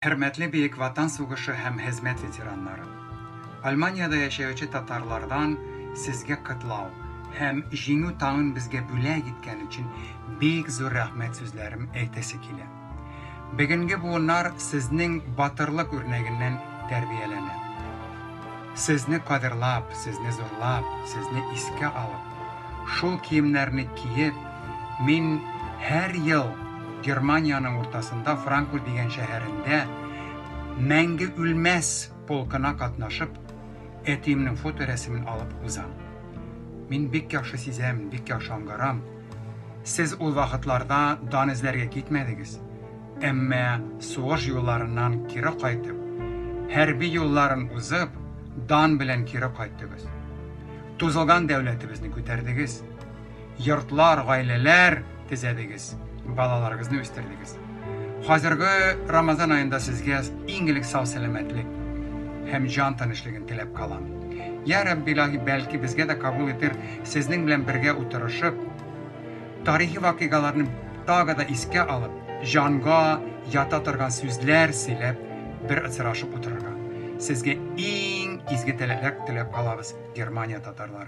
Хөрмәтле Бөек Ватан сугышы һәм хезмәт ветераннары! Алманиядә яшәүче татарлардан сезгә котлау һәм Җиңү таңын безгә бүләк иткән өчен бик зур рәхмәт сүзләрем әйтәсе килә. Бүгенге буыннар сезнең батырлык үрнәгеннән тәрбияләнә. Сезне кадерлап, сезне зурлап, сезне искә алып, шул киемнәрне киеп, мин һәр ел Германиянең уртасында Франкфурт дигән шәһәрендә Мәңге үлмәс полкына катнашып, әтиемнең фоторәсемен алып узам. Мин бик яхшы сизәм, бик яхшы аңгарам, сез ул вакытларда дан эзләргә китмәдегез, Әмма сугыш юлларыннан кире кайтып, хәрби юлларын узып, дан белән кире кайттыгыз. Тузылган дәүләтебезне күтәрдегез. Йортлар, гаиләләр төзәдегез, балаларыгызны үстердегез. Хәзерге Рамазан аенда сезгә иң элек сау-сәламәтлек һәм җан тынычлыгын теләп калам. Я Рабби Илаһи, бәлки безгә дә кабул итер, сезнең белән бергә утырышып, Тарихи вакыйгаларны тагы да искә алып, җанга ята торган сүзләр сөйләп, бер очрашып утырырга. Сезгә иң изге теләкләр теләп калабыз, Германия татарлары.